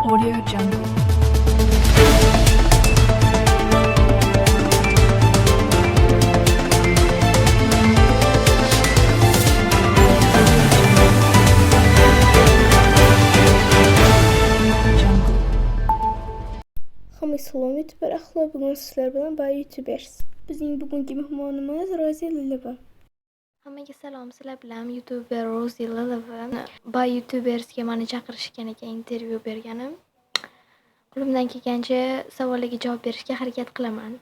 Audio Jungle. Jungle. Hammaga salom, youtuber ahli. Bugun sizlar bilan Bay YouTubers. Bizning bugungi mehmonimiz Rozi Lilova. Hammaga salom, sizlar bilan youtuber Rozi Lilova. Bay YouTubersga meni chaqirishgan ekan intervyu berganim. Qo'limdan kelgancha savollarga javob berishga harakat qilaman.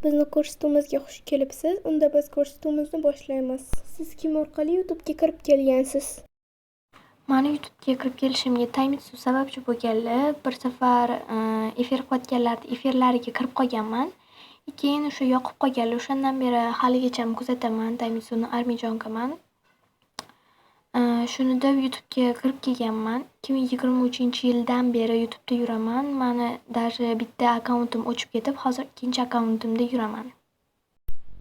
Bizni ko'rsatuvimizga xush kelibsiz. Unda biz ko'rsatuvimizni boshlaymiz. Siz kim orqali YouTube'ga kirib kelgansiz? Mani YouTube'ga kirib kelishimga Taymitsu sababchi bo'lganlar. Bir safar efir qilayotganlarida efirlariga kirib qolganman. Keyin o'sha yoqib qolganlar. O'shandan beri haligacha kuzataman Taymitsuni, armijonkaman. Shuni deb YouTube'ga kirib kelganman. 2023-yildan beri YouTube'da yuraman. Mani даже bitta akkauntim o'chib ketib, hozir ikkinchi akkauntimda yuraman.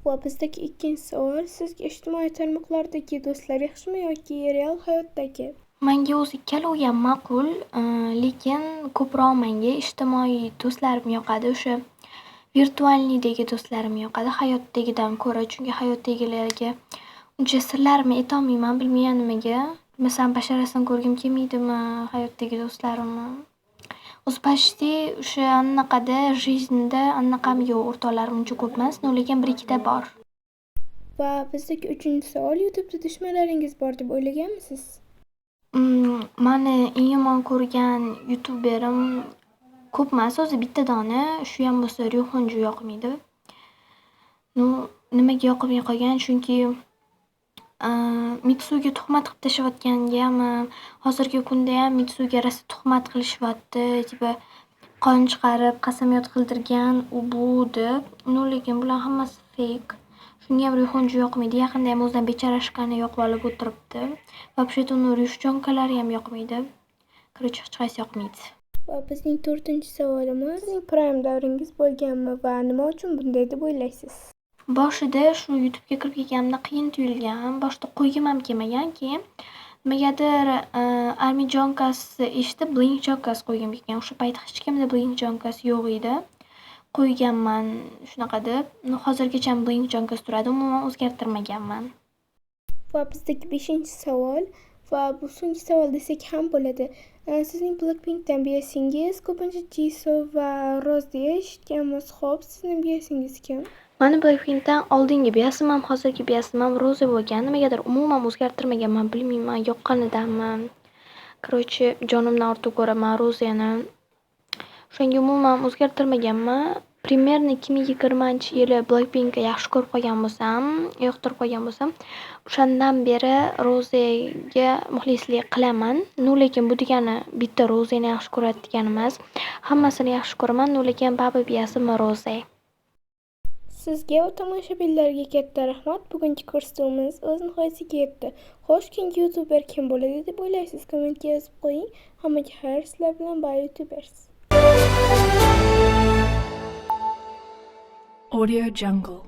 Va bizdagi ikkinchi savol: sizga ijtimoiy tarmoqlardagi do'stlar yaxshimi yoki real hayotdagi? Manga o'zi ikkalovi ham ma'qul, lekin ko'proq menga ijtimoiy do'stlarim yoqadi. O'sha виртуальный dagi do'stlarim yoqadi hayotdagidan ko'ra. Chunki hayotdagilarga uncha sirlarimni aytolmayman, bilmayman nimaga. Masalan, basharasini ko'rgim kelmaydimi hayotdagi do'stlarimni. O'zi почти o'sha anaqada, жизнь da anaqam yo'q, o'rtoqlarim uncha ko'p emas, но lekin bir ikkita bor. Va bizdagi uchinchi savol: YouTube'da dushmanlaringiz bor deb o'ylaganmisiz? Mani eng yomon ko'rgan youtuberim ko'p emas, o'zi bitta dona. Shuyam bo'lsa Ryuxunju yoqmaydi. Ну, nimaga yoqmay qolgan? Chunki Mitsuga tuhmat qilib tashlayotgangami, hozirgi kundayam Mitsuga rosa tuhmat qilishyapti. Типа qon chiqarib, qasamyod qildirgan u bu deb. Ну, lekin bular hammasi fake. Shungayam Ryuxunju yoqmaydi. Yaqindayam o'zidan бечарашка ni yoqib olib o'tiribdi. Вообще-то uni рюшчонка lariyam yoqmaydi. Короче, hech qaysi yoqmaydi. Va bizning to'rtinchi savolimiz: sizning prime davringiz bo'lganmi va nima uchun bunday deb o'ylaysiz? Boshida shu YouTube'ga kirib kelganimda qiyin tuyulgan. Boshida qo'ygim ham kelmagan. Keyin nimagadir Armijonkasni eshitib, Blinkjonkasi qo'ygim kelgan. O'sha payt hech kimda Blinkjonkasi yo'q edi. Qo'yganman shunaqa deb. Ну, hozirgacha Blinkjonkasi turadi. Umuman o'zgartirmaganman. Va bizdagi beshinchi savol va bu so'nggi savol desak ham bo'ladi. Sizning Blackpinkdan biasingiz ko'pincha Jisoo va Rose deya eshitganmiz. Xo'p, sizning biasingiz kim? Mani Blackpinkdan oldingi biasim ham, hozirgi biasim ham Rose bo'lgan. Nimagadir umuman o'zgartirmaganman. Bilmayman, yoqqanidanmi. Короче, jonimdan ortiq ko'raman Rozeni. O'shanga umuman o'zgartirmaganman. Примерно 2020-yili Blackpinkni yaxshi ko'rib qolgan bo'lsam, yoqtirib qolgan bo'lsam, o'shandan beri Rozega muxlislik qilaman. Ну, lekin bu degani bitta Rozeni yaxshi ko'radi degani emas. Hammasini yaxshi ko'raman, но lekin baribir biasim Roze. Sizga va tomoshabinlarga katta rahmat. Bugungi ko'rsatuvimiz o'z nihoyasiga yetdi. Xo'sh, keyingi youtuber kim bo'ladi deb o'ylaysiz? Kommentga yozib qo'ying. Hammaga xayr, sizlar bilan Bay YouTubers. Audio Jungle.